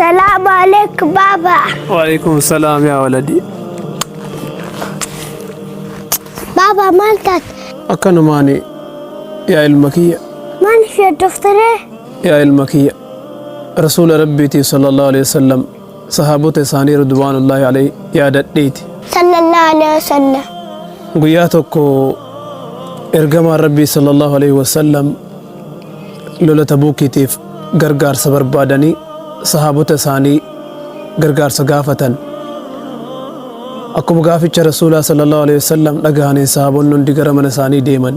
Salaamu alaikum baaba. Waalaikum salaam yaa waladii. Baaba maal taate? Akkanumaani yaa ilma kiyya. Maaliif yaaddoftaree? Yaa ilma kiyya. Rasuula Rabbiitii sallallahu alaihi wasallam sahaabota isaanii ridwaanullaahi alaihi yaadadheeti. Sallallahu alaihi wasallam. Guyyaa tokko ergamaan Rabbii sallallahu alaihi wasallam lola Tabuukiitiif gargaarsa barbaadanii sahaabota isaanii gargaarsa gaafatan. Akkuma gaaficha Rasuulaa sallallahu alaihi wasallam dhagahaniin sahaabonni hundi gara mana isaanii deeman.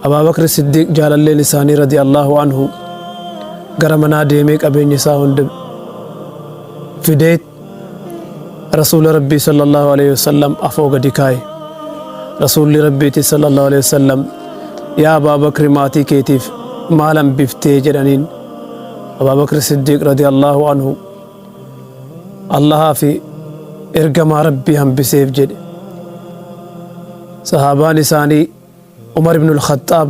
Abaa Bakri Siddiiq jaalalleen isaanii radiyallahu anhu gara manaa deemee qabeenya isaa hunda fidee Rasuula Rabbii sallallahu alaihi wasallam afoo gadi kaaye. Rasuulli Rabbiitis sallallahu alaihi wasallam yaa Abaa Bakri maatii keetiif maal hambiftee jedhaniin. Abaa Bakri Siddiiq radiyallahu anhu Allahaa fi ergamaa Rabbii hambiseef jedhe. Sahaabaan isaanii Umar ibn al-Khaxxaab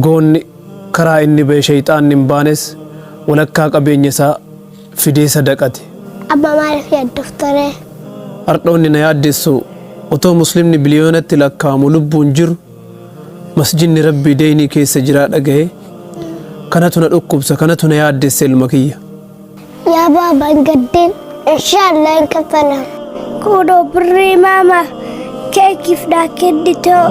goonni karaa inni bahe shayxaanni hin baanes walakkaa qabeenya isaa fidee sadaqate. Amma maaliif yaaddofta ree? Hardha wanni na yaaddessu otoo muslimni biliyoonatti lakkaa'amu lubbuun jiru masjidni Rabbii deeynii keessa jiraa dhagahe kanatu na dhukkubsa kanatu na yaaddessa ilma kiyya. Yaa baaba hin gaddin inshaallah hin kaffalama. Kunoo birrii maama keekiif naa kennitoo.